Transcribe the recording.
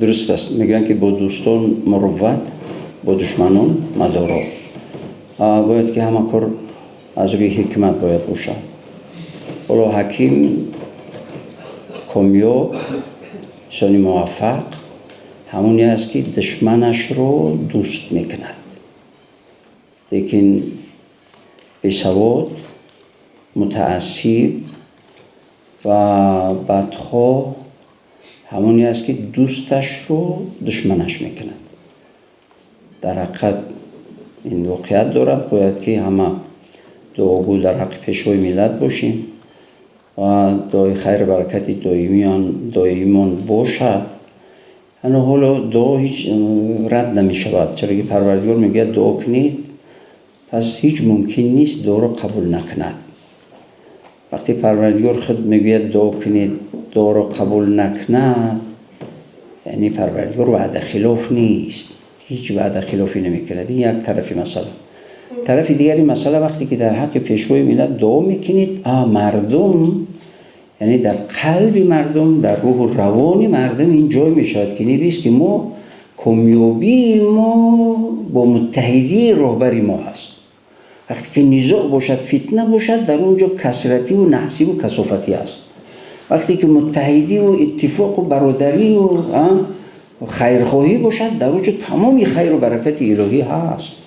Дуруст аст, мегӯянд, ки бо дӯстон мурувват, бо душманон мадоро. Бояд ки ҳама кор аз рӯи ҳикмат бояд бошад. Ҳоло ҳаким, комёб, инсони муваффақ ҳамоне аст, ки душманашро дӯст мекунад, лекин бесавод, мутаассиб ва бадхоҳ ҳамоне аст, ки дӯсташро душманаш мекунад. Дар ҳақиқат ин воқеият дорад. Бояд ки ҳама дуогӯ дар ҳаққи Пешвои миллат бошем ва дуои хайру баракати доимиён бошад. Ана ҳоло дуо ҳеҷ рад намешавад, чаро ки Парвардигор мегӯяд: «Дуо кунед». Пас ҳеҷ мумкин нест дуоро қабул накунад. Вақте Парвардигор худ мегӯяд: «Дуо кунед», дуоро қабул накунад, яъне Парвардигор ваъдахилоф нест, ҳеҷ ваъдахилофӣ намекунад. Ин як тарафи масъала. Тарафи дигари масъала, вақте ки дар ҳаққи Пешвои миллат дуо мекунед, мардум, яъне дар қалби мардум, дар рӯҳу равони мардум ин ҷой мешавад, ки небист, ки мо комёбии мо бо муттаҳидии роҳбари мо ҳаст. Вақте ки низоъ бошад, фитна бошад, дар он ҷо касративу наҳсиву касофатӣ аст. Вақте ки муттаҳидиву иттифоқу бародарию хайрхоҳӣ бошад, дар он ҷо тамоми хайру баракати илоҳӣ ҳаст.